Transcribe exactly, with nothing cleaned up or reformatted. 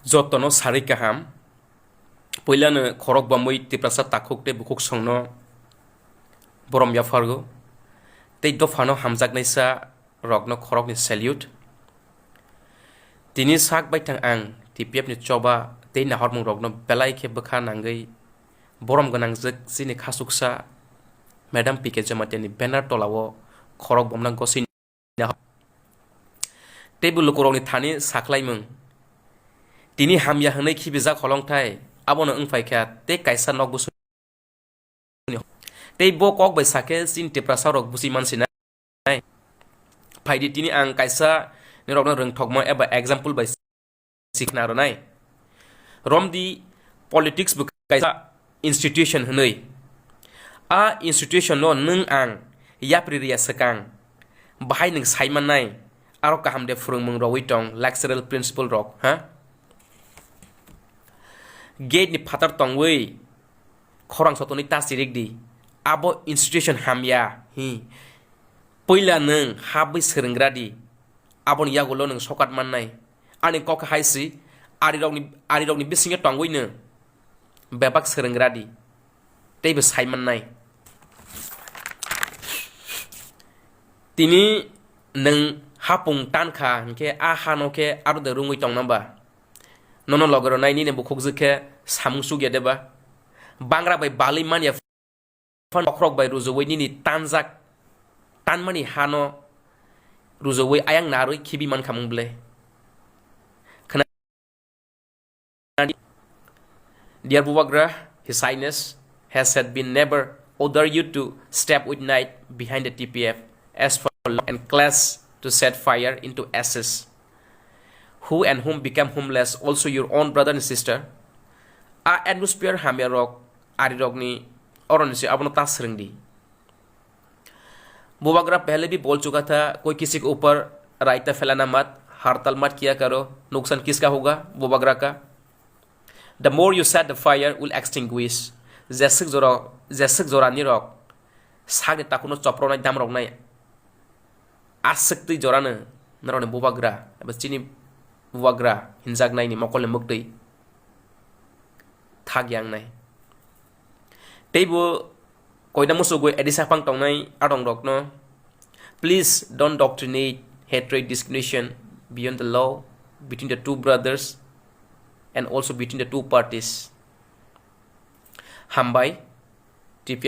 Jotono sari kaham. Puilano khorok bamwi Tiprasa takhuk tei bukhuk songno borom yaphargo. Tei dophano hamjaknaisa rokno khorokni salute. Tini sak baithang ang T P F ni choba tei nahormung rokno belai khe bwkha nangwi borom gwnangjak chini khasuksa Madam P K Jamatia ni banner tolao khorok bomna gosini. Tei bo lukurokni thani sakhlaimung. Tini hamya hwnwi khibijak holongthai, abono wngphaikha tei kaisa nok bwswk. Tei bo kok bai sakhe chini Tiprasa rok buchi mansinai. Phaidi tini ang kaisa nirokno rwngthokma eba example bai sikna ronai. Romdi politics bo kaisa institution hwnwi. A institution no nwng ang yapri riya swkang. Bahai nwng saimannai. Aro kaham de phwrwngmung rogwi tong lecturer principal rok, ha? Gate ni phatar tongwi khorang sotoni ta chirik di. Abo institution hamya, hi. Puila nwng habwi swrwngra di. Aboni yagulo nwng sokat mannai. Ani kok hai si, arirokni, arirokni bisingo tongwino bebak swrwngra di. Teibo sai mannai. Tini nwng hapung tan kha, hinkhe a hano khe aro de rungwi tongna ba? Nono loge rwnai nini bukhukjwk khe samung sukya de ba? Bangra bai balwi manya phano bokhorok bai rujuwi nini tanjak, tanmani hano rujuwi ayang narwi khibi mankha mung ble. Khna-, Dear Bubagra, His Highness has said been never order you to step with night behind the T P F as for law and clash to set fire into ashes. Who and whom become homeless, also your own brother and sister? A atmosphere hamya rok, ari rokni oroni se abono ta swrwng di. Bubagra pehle bhi bol chuka tha, koi kisi ke upar raita phelana mat, hartal mat kiya karo, nuksan kiska hoga, Bubagra ka. The more you set the fire will extinguish. Jeswk jora, jeswk jora ni rok, sakni takuno chopronai damroknai. Aswk twi jorano norokni bubagra, eba chini bubagra hinjaknaini mokolni mwktwi thak yangnai. Teibo koina muchugwi edi saphang tongnai adongrokno, please don't doctrinate hatred, discrimination beyond the law between the two brothers and also between the two parties. Hambai,